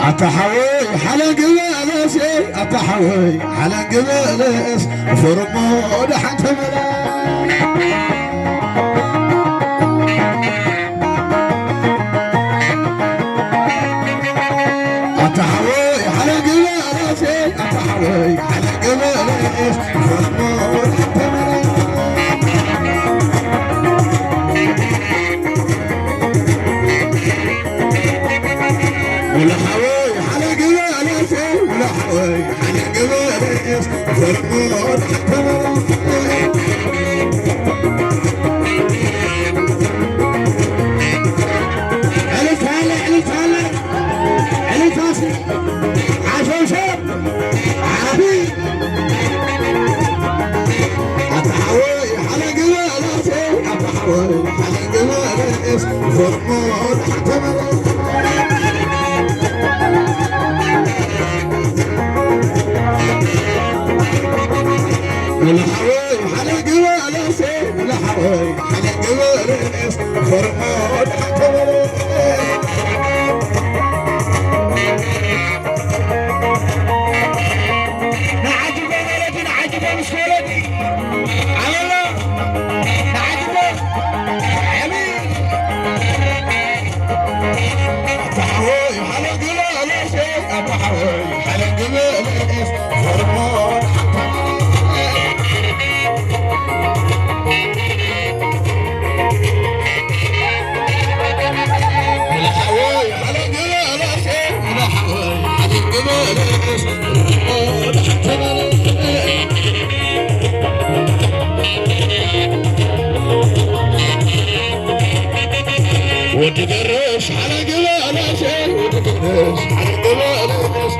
ኣታ ሓወይ ሓለንጊ በለስ፣ ኣታ ሓወይ ሓለንጊ በለስ፣ ፎርሞ ደሓን ተመለስ። ኣታ ሓወይ ሓለንጊ በለስ፣ ኣታ ሓወይ ሓለንጊ በለስ፣ ፎርሞ ደሓን ተመለስ። ወላ ሓወይ ሓለንጊ በለስ፣ ወላ ሓወይ ሓለንጊ በለስ፣ ፎርሞ ደሓን ተመለስ። ዕልልታ ኣለ፣ ዕልልታ ኣለ፣ ዕልልታ ሲ-፣ ዓሸውሸው፣ ዓቢ። ኣታ ሓወይ ሓለንጊ በለስ፣ ኣታ ሓወይ ሓለንጊ በለስ፣ ፎርሞ ደሓን ተመለስ። ወላ ሓወይ ሓለንጊ በለስ፣ ወላ ሓወይ ሓለንጊ በለስ፣ ፎርሞ ደሓን ተመለስ። ንዓጅቦ ማለት ንዓጅቦ ምስ ወለዲ ኣበሎ ንዓጅቦ ኣሜን። ኣታ ሓወይ ሓለንጊ በለስ፣ ኣታ ሓወይ ሓለንጊ በለስ፣ ፎርሞ ደሓን ተመለስ። ወላ ሓወይ ሓለንጊ በለስ፣ ወላ ሓወይ ሓለንጊ በለስ፣ ፎርሞ ደሓን ተመለስ። ወዲ ገረሽ ሓለንጊ በለስ፣ ወዲ ገረሽ ሓለንጊ በለስ፣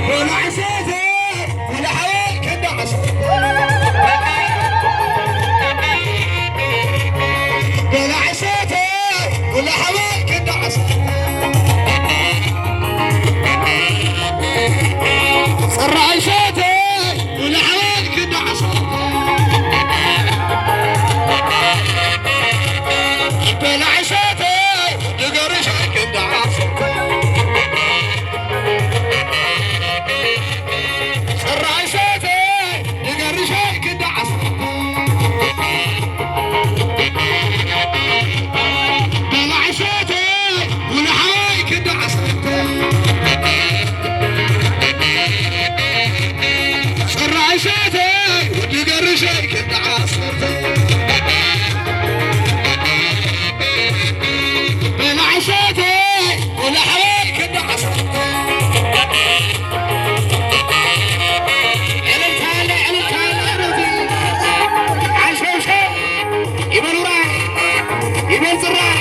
በላዕሰተ ወላ ሓወይ ክንዲ ዓሰርተ። በላዕሰተ ወላ ሓወይ ክንዲ ዓሰርተ። ጽራይ ሰተ ወላ ሓወይ ክንዲ ዓሰርተ። በላዕሰተ ንገርሽ ክንዲ ዓሰርተ። ጽራይ ሰተ ንገርሽ ክንዲ ዓሰርተ። በላዕሰተ ወላ ሓወይ ክንዲ ዓሰርተ። ጽራይ ሰተ ንገርሽ ክንዲ ዓሰርተ። በላዕሰተ ወላ ሓወይ ክንዲ ዓሰርተ። ዕልልታ ኣለ፣ ዕልልታ ኣለ፣ ዕልልታ። ዓሸውሸው ይበል ውራይ፣ ይበል ጽራይ።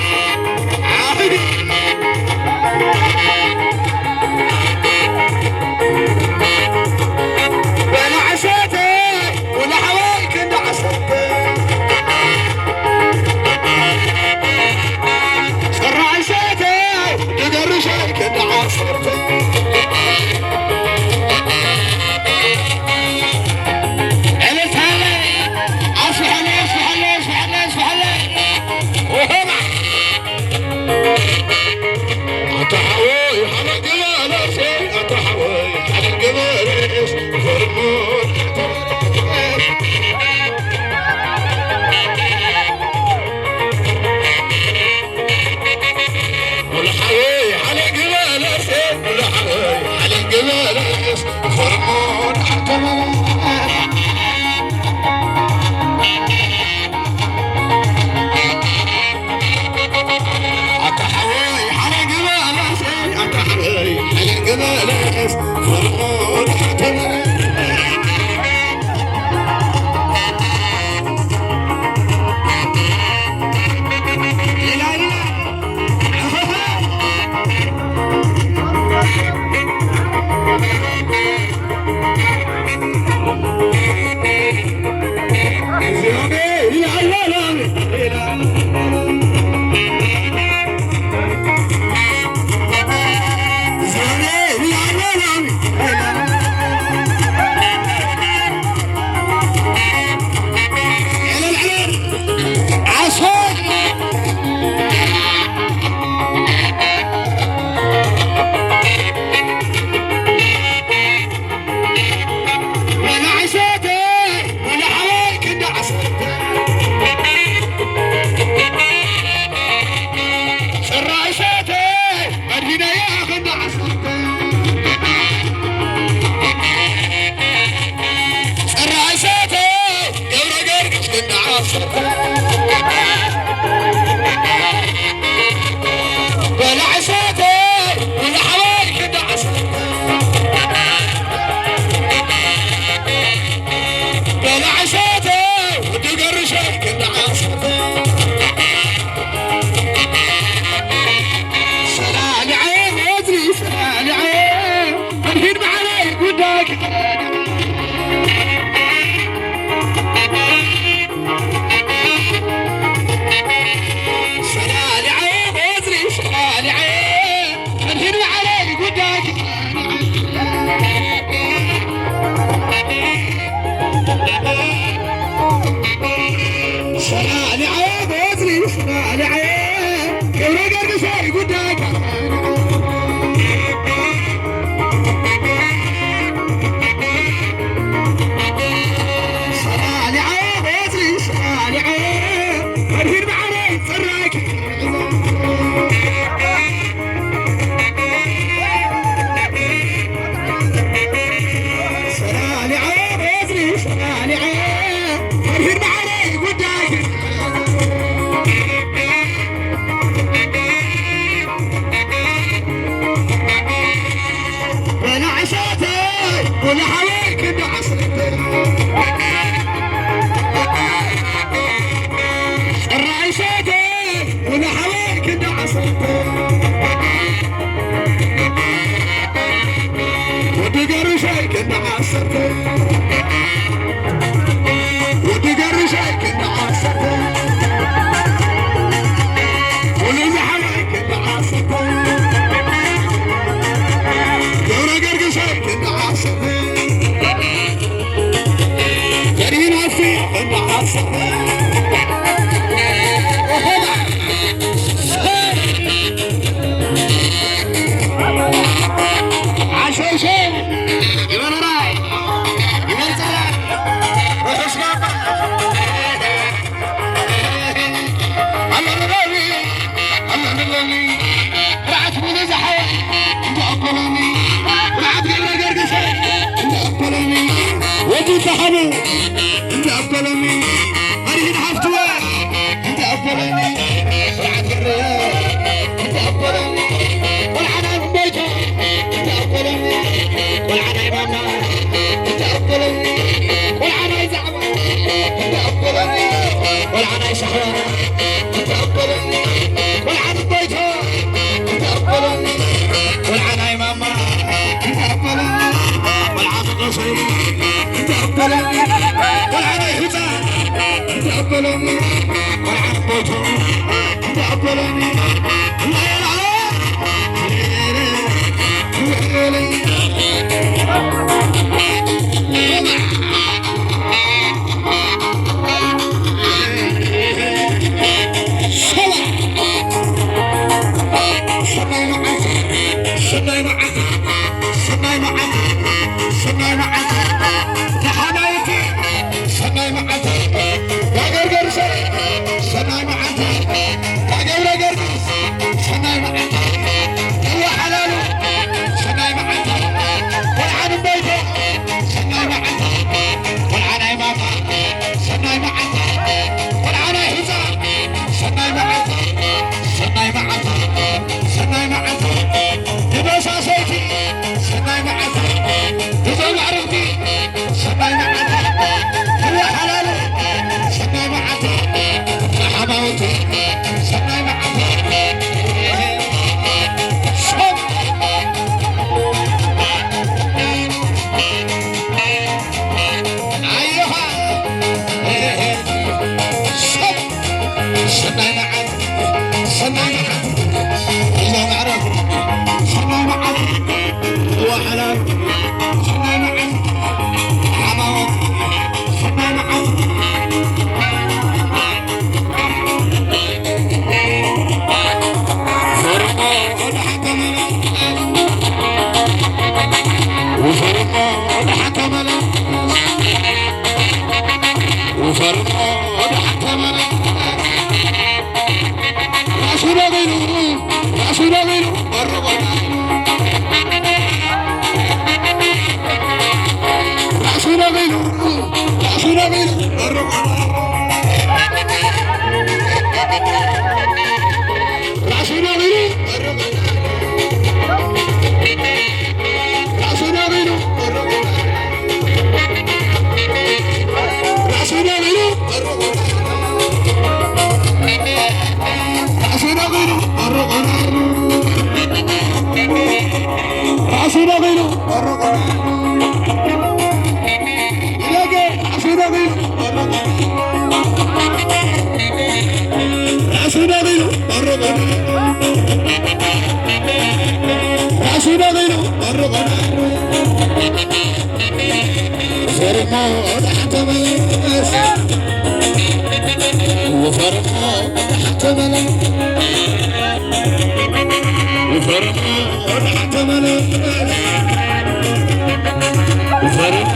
በላዕሰተ ወላ ሓወይ ክንዲ ዓሰርተ። ጽራይ ሰተ ንገርሽ ክንዲ ዓሰርተ። ዕልልታ ኣለ። ኣስፍሐለይ፣ ኣስፍሐለይ፣ ኣስፍሐለይ፣ ኣስፍሐለይ። ኦሆማ። ኣታ ሓወይ ሓለንጊ በለስ፣ ኣታ ሓወይ ሓለንጊ በለስ፣ ፎርሞ ወላ ሓወይ ሓለንጊ በለስ፣ ወላ ሓወይ ሓለንጊ በለስ፣ ፎርሞ ደሓን ተመለስ። ኣታ ሓወይ ሓለንጊ በለስ፣ ኣታ ሓወይ ሓለንጊ በለስ፣ ፎርሞ ደሓን ተመለስ። ሰላሊዓየ በትሪ ሰላሊዓየ ክብረ ገርግሰይ ጉዳይ ሰላሊዓየ በትሪ ሰላሊዓየ መድህን መዓረይ ጽራይ ሰላሊዓየ በትሪ ሰላሊዓየ መድህን መዓረይ ጉዳይ በላዕሳተይ ወላሓወይ ክንዲ ዓሰርተ ራእይሰተይ ወላሓወይ ክንዲ ዓሰርተ ወዲ ገርሸይ ክንዲ ዓሰርተ ወዲ ገርሸይ ክንዲ ዓሰርተ ወዲ ሓወይ ክንዲ ዓሰርተ ገብረ ገርግሸይ ክንዲ ዓሰርተ ገሪናሲ ክንዲ ዓሰርተ ዓሸሸ ይበለናይ ይበልፀላ ርሑስ ናባ ኣለለኒ ኣለለኒ ርዓት ሙሉ ዝሓወ እንተኣበለኒ ርዓት ገብረ ገርግሰ እንተኣበለኒ ወዲ ተሓቡ እንተኣበለኒ ኣርሂን ሃፍትወ እንተኣበለኒ ርዓት ገርየ እንተኣበለኒ ቆልዓ ናይ እምቦይቶ እንተኣበለኒ ቆልዓ ናይ ማማ እንተኣበለኒ ቆልዓ ናይ ዛዕባ እንተኣበለኒ ቆልዓ ናይ ሳሕባ እንተኣበለኒ ቆልዓ ንቦይቶ እንተኣበለኒ ቆልዓ ናይ ማማ እንተኣበለኒ ቆልዓ መቐሰይ እንተኣበለኒ ቆልዓ ናይ ህፃን እንተኣበለኒ ቆልዓ ንቦይቶ እንተኣበለኒ ሰናይ መዓልቲ፣ ሰናይ መዓልቲ፣ ሰናይ መዓልቲ፣ ሰናይ መዓልቲ፣ ተሓናይቲ፣ ሰናይ መዓልቲ፣ ዳገርገርሰ፣ ሰናይ መዓልቲ፣ ዳገብረ ገርግስ፣ ሰናይ መዓልቲ፣ ደዋ ሓላሉ፣ ሰናይ መዓልቲ፣ ቆልዓ ንበይተ፣ ሰናይ መዓልቲ፣ ቆልዓ ናይ ማማ፣ ሰናይ መዓልቲ፣ ቆልዓ ናይ ህፃን፣ ሰናይ መዓልቲ፣ ሰናይ መዓልቲ፣ ሰናይ መዓልቲ፣ ንበሳሰይቲ፣ ሰናይ መዓልቲ፣ ንዘማዕርግቲ፣ ሰናይ መዓልቲ፣ ንወሓላሉ፣ ሰናይ መዓልቲ፣ ንሓማውቲ፣ ሰናይ መዓልቲ። ኣየኻ ሰብ ሰናይ መዓልቲ ሰናይ መዓልቲ እዛ መዕረፍ ሰናይ መዓልቲ ወሓላል ሰናይ መዓልቲ ሓማወት ሰናይ መዓልቲ ራእሲ ነቒሉ፣ ራእሲ ነቒሉ፣ ራእሲ ነቒሉ፣ ራእሲ ነቒሉ፣ ራእሲ ነቒሉ፣ ራእሲ ነቒሉ፣ ራእሲ ነቒሉ፣ ተመላ ወፈረና ወደ ተመላ ወፈረና